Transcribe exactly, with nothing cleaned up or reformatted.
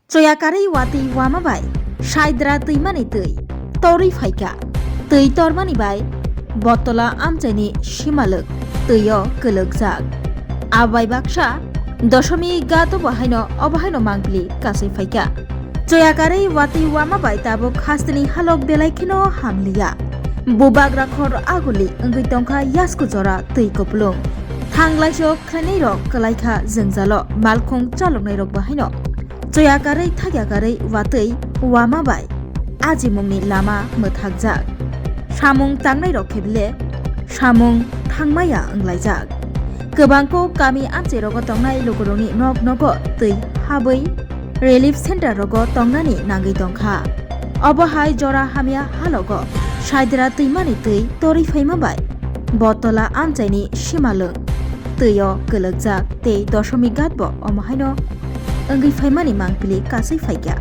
Choyakarwi watwi wama bai Saidra twimani twi torwi phaikha. Twi tormani bai Botola amchaini simalwk twio kwlwkjak. Abai baksa Dosomi Ghat obo haino, obo haino mangpili kasui phaikha. Choyakarwi watwi wama bai tabuk hasteni halok belai kheno hamliya. Bubagra khor aguli wngwi tongkha yasku jora twi kupulung. Thanglaisok khlainairok kwlaikha jwngjalo, malkhung chaloknairok bahaino. Choyakarwi thakyakarwi watwi wama bai ajimungni lama mwthakjak. Samung tangnairok khe bile samung thangmaya wnglaijak. Kwbangkuk kami amchairogo tongnai lukurokni nok nogo twi habwi relief center rogo tongnani nangwi tongkha. Obo hai jora hamya halogo Saidra twimani twi torwi phaima bai Botola amchaini simalwng twio kwlwkjak tei Dosomi Ghat bo omo haino wngwi phaimani mangpili kasui phaikha.